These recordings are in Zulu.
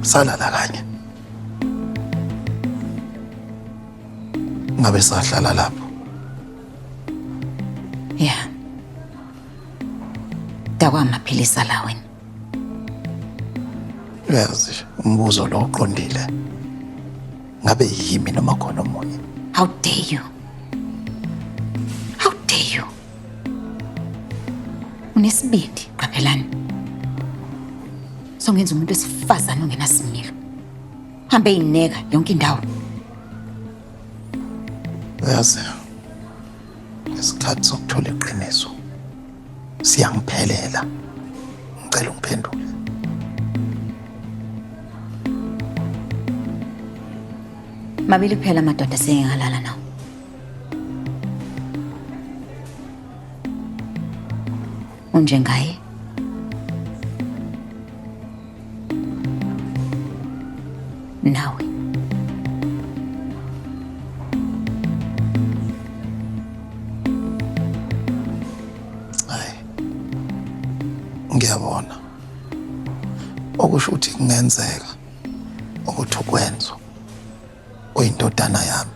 Salala kanye. Ngabe sahlala lapho. Yeah. Dakwa amaphilisi ala wena. Uyazi umbuzo lo uqondile. Ngabe yimi noma khona omunye? How dare you? How dare you? Unesibindi, qaphelani. Songenza umuntu wesifazane ongenasimilo. Hambe eyineka yonke indawo. Uyazi isikhathi sokuthola iqiniso siyangiphelela. Ngicela ungiphendule. Mabili kuphela amadoda sengingalala nawo. Unjengaye. Nawe. Hayi. Ngiyabona. Okusho ukuthi kungenzeka ukuthi ukwenzo uyindodana yami.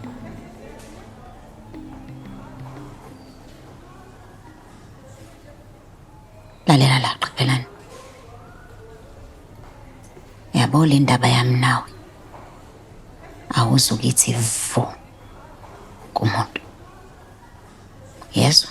Lalela la qaphelani. Yabo le ndaba yami nawe. Awuzukithi vo kumuntu. Yezwa?